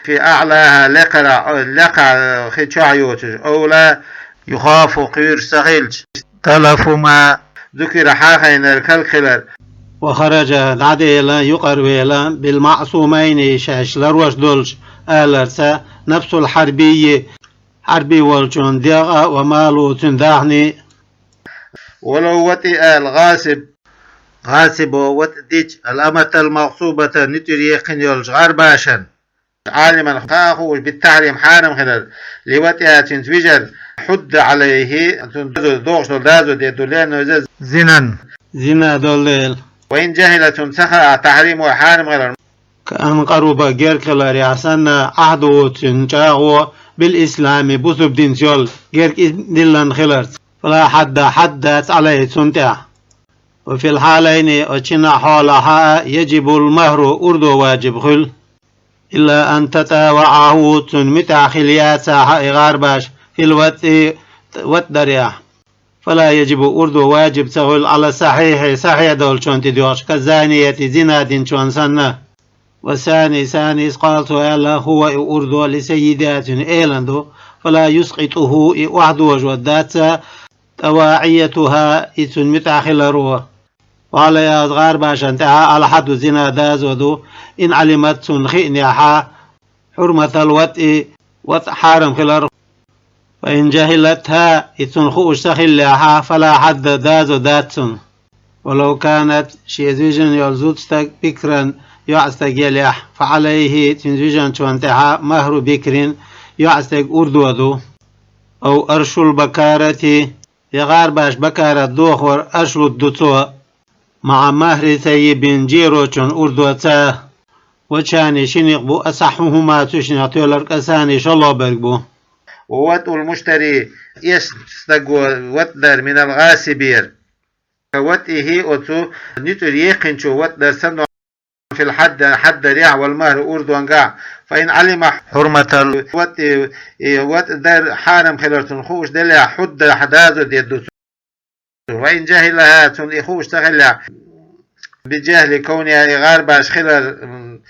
في أعلاها, лекхара, лекхахь хи чохь йоцуш, أو لا, يخاف, кхоьруш ца хилча, تلف ما, зуькира хьахийнарг хӀаллакьхилар. وخرج, дӀаделла, юкъара велла, بالمعصومين, шаьш ларвеш долчу аларца, نفس الحربي, хьарби волчун дегӀ а, وماله, цуьнан дагӀна а. ولو وطئ الغاصب, гӀасибо ватӀа дича, الأمة المغصوبة, нуьцкъара яьккхина йолчу гӀарбашан, عالما, хаа хууш, بالتحريم, хьарам хилар, لوطئها, цуьнца вижар, حد عليه, цунна дозо, догӀуш долу дозо дедду, لأنه زنى, зина долу дела. وإن جهل, цунна ца хаахь, تحريمه, хьарам хилар, كأن قرب, герга хиларехь санна, عهده, цуьнан чӀагӀо, بالإسلام, бусалба динца йолу герга и диллина хиларца. فلا حد, хьадд дац, عليه, цунна тӀехь. وفي الحالين, оцу шиннан хьолахь а, يجب المهر, урдо ваджиб хуьлу. إلا أن تطاوعه, цунна муьтӀахь хила яцахь а и гӀарбаш, في الوطء, ватӀа дарехь. فلا يجب, урдо ваджиб ца хуьлу, على الصحيح, сахьихь долчунна тӀедоьгӀуш, كالزانية, зина динчунна санна. والثاني, ثاني, إسقاطها, аьлла, هو, и урдо, لسيدها, цуьнан элана ду, فلا يسقطه, и охьадожор дац, طواعيتها, и цунна муьтӀахь хиларо. وعليها, оцу гӀарбашна тӀехь а, الحد, зина дозо ду, إن علمت, цунна хиънехь а, حرمة الوطء, ватӀа хьарам хилар. فإن جهلتها, и цунна хууш ца хиллехь а, فلا حد, дозо дац цунна. ولو كانت, шен вижина йолу зуда стаг, بكرا, йоӀстаг елехь, فعليه, цуьнан вижначунна тӀехь а, مهر بكر, йоӀстеган урдо ду. أو أرش البكارة, я гӀарбаш бакарат дохор арш лур ду цо, مع مهر ثيب, жирочун урдоца. وجهان, ши некъ бу, أصحهما, цу шиннах тоьлар, كالثاني, шолгӀа берг бу. ووطء المشتري, эшначу стага ватӀа дар, من الغاصب, ватӀа хӀи оцу нуьцкъара яьккхинчо ватӀа дар санна, في الحد, хьаддарехь, والمهر, урдонгахь, فإن علم حرمة الوطء, и ватӀа дар хьарам хилар цунна хууш делахь, حد, хьа дозо дедду цунна. وإن جهلها, цунна и хууш ца хиллехь, بجهل كونها, и гӀарбаш хилар, м,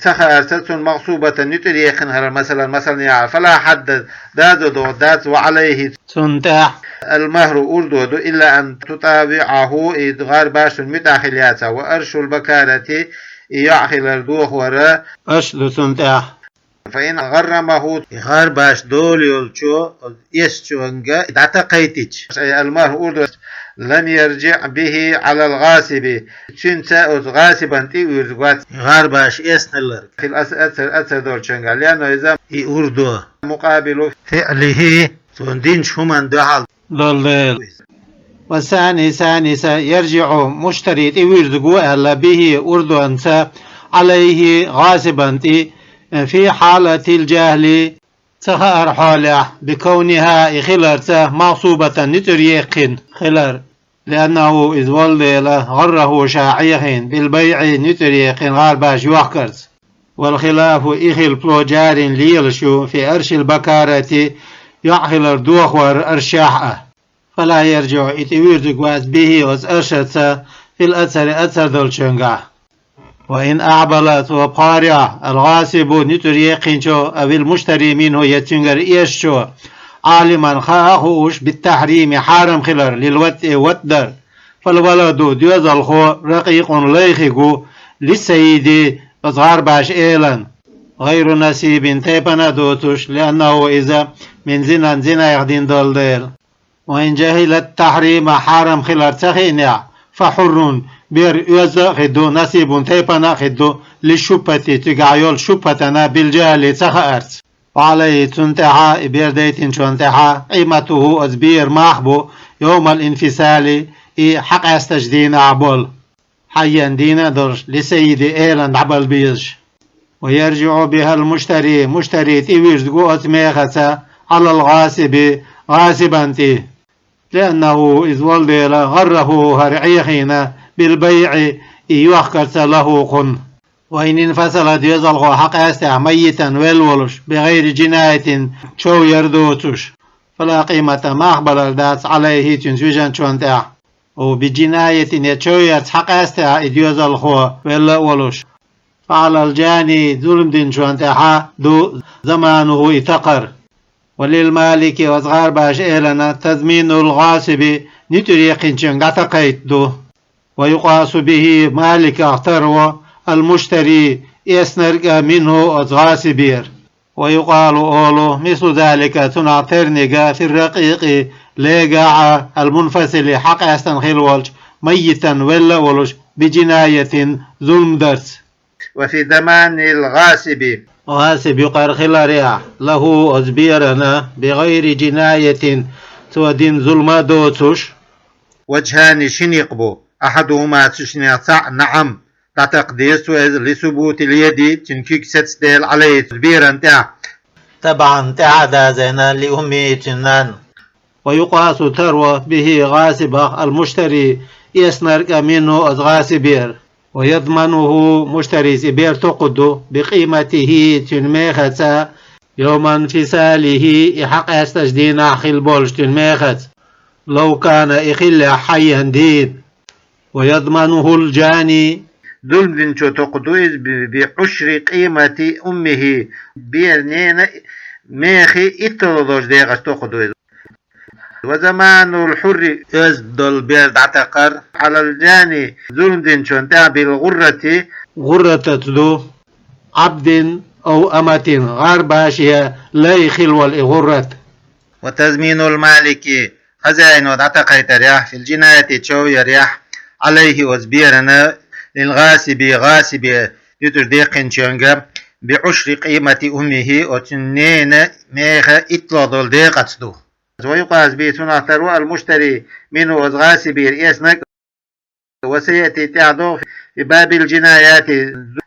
ца хаарца цунна, مغصوبة, нуьцкъара яьккхина хилар, масалан, масална яхьа, فلا حد, дозо догӀур дац, وعليه, цунна тӀехь, المهر, урдо ду, إلا أن تطاوعه, и гӀарбаш цунна муьтӀахь хила яцахь, وأرش البكارة, и йоӀ хилар дохор, арш ду цунна тӀехь. فإن غرمه, и гӀарбаш долу йолчо, эшначунга дӀатакхийтича, أي المهر, урдо, لم يرجع به على الغاصب, цуьнца оцу гӀасибан тӀе а вуьрзур вац, и гӀарбаш эшна хилларг, في الأثر, أثر долчуьнгахь, لأنه, иза, и урдо, مقابل فعله, цо динчу хӀуманна дуьхьал долу дела. والثاني, ثاني, يرجع, муштари тӀе вуьрзур ву аьлла, به, урдонца, عليه, гӀасибан тӀе, في حالة الجهل, ца хааран хьолехь, بكونها, и хиларца, مغصوبة, нуьцкъара яьккхина хилар, لأنه, иза волу дела, غره, ша Ӏехийна, بالبيع, нуьцкъара яьккхина гӀарбаш йохкарца. والخلاف, и хилпало, جار, лелаш ю, في أرش البكارة, йоӀ хилар дохор аршехь а. فلا يرجع, и тӀе вуьрзур вац, به, оцу аршаца, في الأثر, أثر долчуьнгахь. وإن أعبل, цо пхьорехь, الغاصب, нуьцкъара яьккхинчо, أو المشتري منه, я цуьнгара эшначо, عالما, хаа а хууш, بالتحريم, хьарам хилар, للوطء, ватӀа дар, فالولد, доьзалхо, رقيق, лайхиг ву, للسيد, оцу гӀарбаш элан, غير نسيب, тайпана а доцуш, لأنه, иза, من زنى, зинех дина долу дела. وإن جهل التحريم, хьарам хилар ца хиънехь, فحر, бер оьзда а хир ду, نسيب, тайпана а хир ду, للشبهة, цигахь йолчу шубхатана, بالجهل, ца хаарца. وعليه, цунна тӀехь а, и бер дайтинчунна тӀехь а, قيمته, оцу беран мах бу, يوم الانفصال, и хьакъаьстачу дийнахь болу, хьайеана дийна а долуш, للسيد, элана дӀабала безаш. ويرجع بها المشتري, муштари тӀевирзаргва оцу мехаца, على الغاصب, гӀасибан тӀе. لأنه, иза волу дела, غره, хӀара Ӏехийна, بالبيع, и йохкарца, له, кхунна. وإن انفصل, доьзалхо схьакъаьстехь, ميتا, велла волуш, بغير جناية, чов яр доцуш, فلا قيمة, мах балар дац, عليه, цуьнан вижначунна тӀехь. أو بجناية, я чов ярца схьакъаьстехь и доьзалхо велла а волуш. فعلى الجاني, зулам динчунна тӀехь ду, ضمانه, и такхар. وللمالك, оцу гӀарбаша элана, تضمين الغاصب, ницкъ яьккхинчуьнга дӀатакхийта ду. ويقاس به, маликах таро, المشتري, эцнарг а, منه, оцу гӀасибера. ويقال, олу, مثل ذلك, цунах терниг а, في الرقيق, легахь а, المنفصل, схьакъаьстина хилла волчу, ميتا, велла а волуш, بجناية, зулам дарца. وفي ضمان الغاصب, гӀасиб юкъара хиларехь, له, оцу берана, بغير جناية, цо дина зулам а доцуш. وجهان, ши некъ бу, أحدهما, цу шиннех цхьаъ, نعم, дӀатакха деза цо иза, لثبوت اليد, цуьнан куьг сецна дела, عليه, берана тӀехь, تبعا, тӀаьхьа а дазийна, لأمه, цуьнан нанна. ويقاس, таро, به, гӀасибах, المشتري, эцнарг а, منه, оцу гӀасибера. ويضمنه, муштарис и бер токхур ду, بقيمته, цуьнан мехаца, يوم انفصاله, и схьакъаьстачу дийнахь хилла болуш цуьнан мехаца, لو كان, и хиллехь, حيا, дийна. ويضمنه الجاني, зулам динчо токхур ду иза, ب-, بعشر قيمة أمه, беран ненан мехий итталгӀа долчу декъашца токхур ду иза. وضمان الحر, оьзда долу бер дӀатакхар, على الجاني, зулам динчунна тӀехь, بالغرة, гӀурратаца ду, عبد أو أمة, гӀарбаша я лай хилла волу и гӀуррат. وتضمين المالك, хозяино дӀатакхийтарехь, في الجناية, чов ярехь, عليه, оцу берана, للغاصب, гӀасибе, ницкъ яьккхинчуьнга, بعشر قيمة أمه, оцу ненан мехий итталгӀа долу декъаца ду. ويقاس به, цунах таро, المشتري منه, оцу гӀасибера эцнарг, وسيأتي, тӀаьхьа догӀу, في باب الجنايات,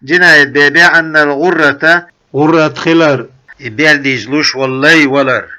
джинаят бебехь, أن الغرة, гӀуррат хилар, и бер дийзаш луш волу лай валар,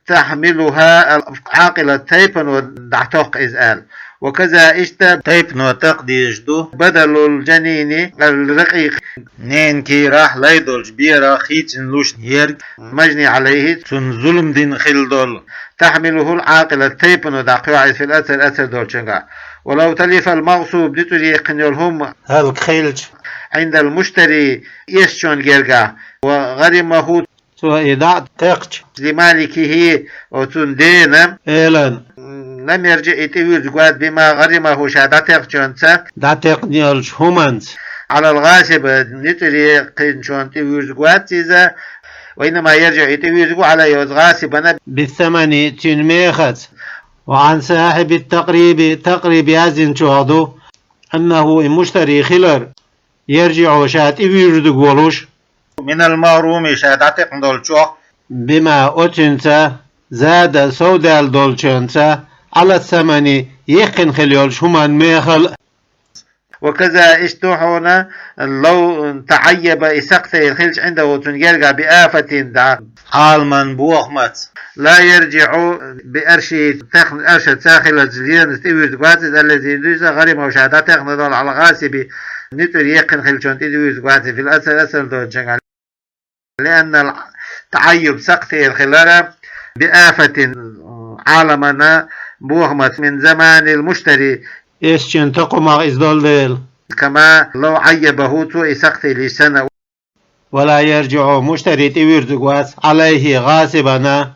تحملها العاقلة, тайпано дӀатокху иза аьлла. وكذا, иштта, тайпано такха дезаш ду, بدل الجنين الرقيق, ненан кийрахь лай долчу берах хийцина луш ерг, المجني عليه, цунна зулам дина хилла долу, تحمله العاقلة, тайпано дӀакхоьхьу иза, في الأثر, асар долчуьнгахь. ولو تلف المغصوب, ницкъ яьккхина йолу хӀума, хӀаллакьхилча, عند المشتري, эцначунна гергахь, وغرمه, цо и дӀа а текхча, لمالكه, оцунна дена, элан, لم يرجع, и тӀевуьрзуш вац, بما غرمه, ша дӀатекхчунца, дӀатекхна йолчу хӀуманца, على الغاصب, ницкъ яьккхинчунна тӀевуьрзуш вац иза, وإنما يرجع, и тӀевуьрзуш ву, عليه, оцу гӀасибана, بالثمن, цуьнан мехаца. وعن صاحب التقريب, такъриб яздинчух ду, أنه, и муштари хилар, يرجع, ша тӀевуьрзуш волуш, من المغروم, ша дӀатекхна долчух, بما, оцуьнца, زاد, совдаьлла долчуьнца, على الثمن, яьккхина хилла йолчу хӀуманна мехала. وكذا, иштта хьуна, لو تعيب, и сакхтайр хилча, عنده, цунна гергахь, بآفة, дӀа, Ӏаламан бохамаца, لا يرجع بأرشه, тахана аршаца хиларца, ленаца тӀевуьрзуш вац иза, الذي, дуьйса, غرمه, ша дӀатекхна долу, على الغاصب, ницкъ яьккхина хиллачунна тӀе тӀевуьрзуш вац иза, في الأثر, асар долчуьнгахь. لأن التعيب, сакхтайр хилар, بآفة, Ӏаламан бохамаца, من ضمان المشتري, эцначун такхамах иза долу дела, كما لو عيبه, цо и сакхтайр йича санна. ولا يرجع, муштари тӀевуьрзуш вац, عليه, гӀасибана,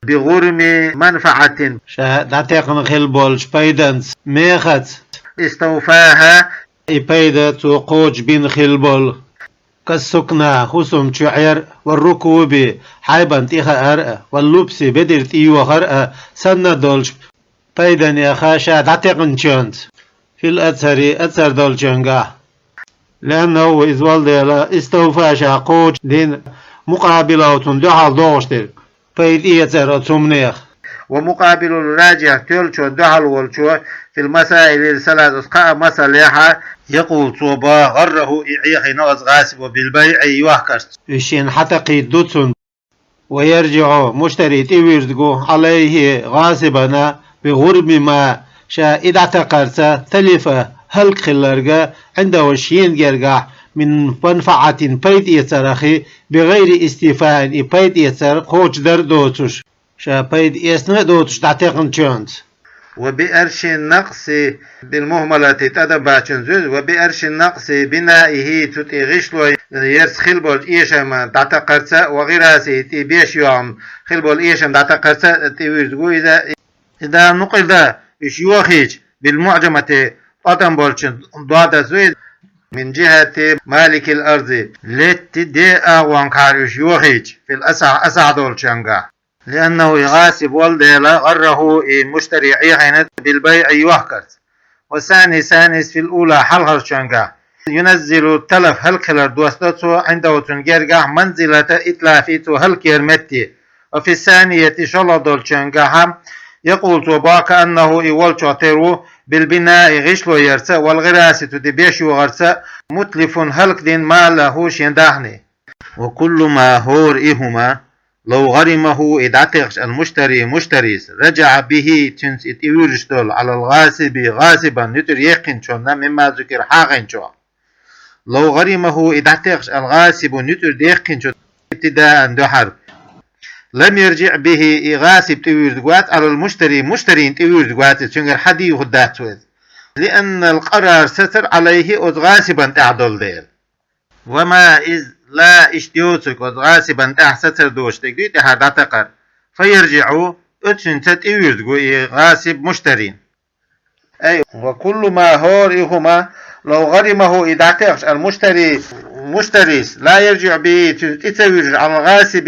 بغرم منفعة, ша дӀатекхна хилла болчу пайданца, мехаца, استوفاها, и пайда цо кхочушбина хилла болу, كالسكنى, хӀусам чу Ӏер а, والركوب, хьайбана тӀехаар а, واللبس, бедарг тӀейохар а, санна долчу пайданех ша дӀатекхначуьнца, في الأثر, асар долчуьнгахь. لأنه, иза волу дела, استوفى, ша кхочушдина, مقابله, цунна дуьхьал догӀуш дерг, пайда эцар оцу хӀуманех. ومقابل الراجح, тоьллачун дуьхьал волчо, في المسائل الثلاث, оцу кхаа масалехь, يقول, цо боху, غره, и Ӏехийна оцу гӀасибо, بالبيع, йохкарца. Уьш шена хьатакхийта ду цунна. ويرجع, муштари тӀевирза ву, عليه, гӀасибана, بغرم ما, ша и дӀатакхарца, تلف, хӀаллакьхилларг, عنده, шена гергахь, من منفعة, пайда эцарах, بغير استيفاء, и пайда эцар кхочушдар доцуш. Ша пайда эцна а доцуш дӀатекхначуьнца. وبأرش النقص بالمهملة, тӀадам бачун зуьз, وبأرش النقص بنائه, цу тӀе гӀишло ярца хилла болчу эшаман дӀатакхарца, وغراسه, тӀе беш йоьхна хилла болу эшам дӀатакхарца тӀевирза ву иза. إذا نقد, уьш йохийча, بالمعجمة, тӀадам болчун дӀадаза ву иза, من جهة مالك الأرض, летти ден агӀонгахьара уьш йохийча, في الأصح, асахь долчуьнгахь. لأنه, и гӀасиб волу дела, غره, и муштари Ӏехийна, بالبيع, йохкарца. والثاني, ثانيس, في الأولى, хьалхарчуьнгахь, ينزل التلف, хӀаллакьхилар доссадо цо, عنده, цуьнан гергахь, منزلة الإتلاف, цо хӀаллакьеран метте. وفي الثانية, шолгӀа долчуьнгахь, يقول, цо боху, كأنه, и волчохь тера ву, بالبناء, гӀишло ярца, والغراس, цу тӀе беш йохарца, متلف, хӀаллакдина, ماله, шен дахни. وكل ما, хӀора и хӀума, لو غرمه, и дӀатекхча, المشتري, муштарис, رجع به, цуьнца и тӀевуьжуш долу, على الغاصب, гӀасибан нуьцкъара яьккхинчунна, مما ذكر, хьахийначохь. لو غرمه, и дӀатекхча, الغاصب, нуьцкъара яьккхинчу, ابتداء, дуьхьал, لم يرجع به, и гӀасиб тӀевуьжуш вац, على المشتري, муштарина тӀевуьжуш вац, цуьнгара хьадийхур дац вай. لأن القرار, сацар, عليه, оцу гӀасибан тӀехь долу дела. وما, إذ لا, иштта йоцург оцу гӀасибан тӀехь сацар доцуш дерг дуй тӀаьхьара дӀатакхар. فيرجع, оцуьнца тӀевуьжуш ву и гӀасиб муштарина. أي, وكل ما, хӀора и хӀума, لو غرمه, и дӀатекхча, المشتري, муштарис, لا يرجع به, цуьнца тӀе ца вуьжуш, على الغاصب,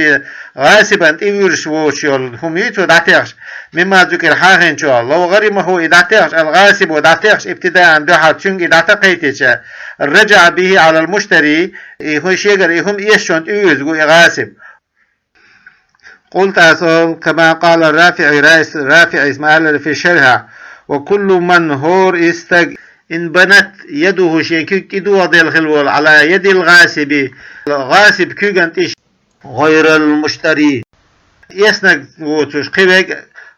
гӀасибан тӀевуьжуш воцуш йолу хӀума юй цо дӀатекхча, مما ذكر, хьахийначохь, لو غرمه, и дӀатекхча, الغاصب, дӀатекхча, ابتداء, дуьхьал, цуьнга и дӀатакхийтича, رجع به على المشتري, и хӀу-, шегара и хӀума эшначунна тӀевуьжуш ву и гӀасиб. قلت, ас олу, كما قال الرافعي, Ра-, РафиӀис ма-аллара, في الشرح, وكل من, хӀора и стаг, انبنت يده, шен куьг тӀедогӀу делла хилла волу, على يد الغاصب, гӀасиб куьйгана тӀе, غير المشتري, эснарг воцуш кхин верг,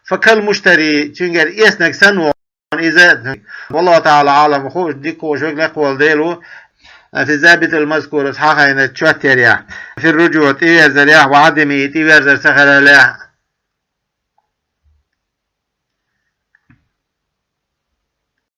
فكالمشتري, цуьнгара эснарг санна ву иза. والله تعالى أعلم, хууш, дика хууш верг лекха волу Дела ву. في الضابط المذكور, ас хьахийна чоттарехь, في الرجوع, тӀеверзарехь, وعدمه, тӀеверзар ца хиларехь,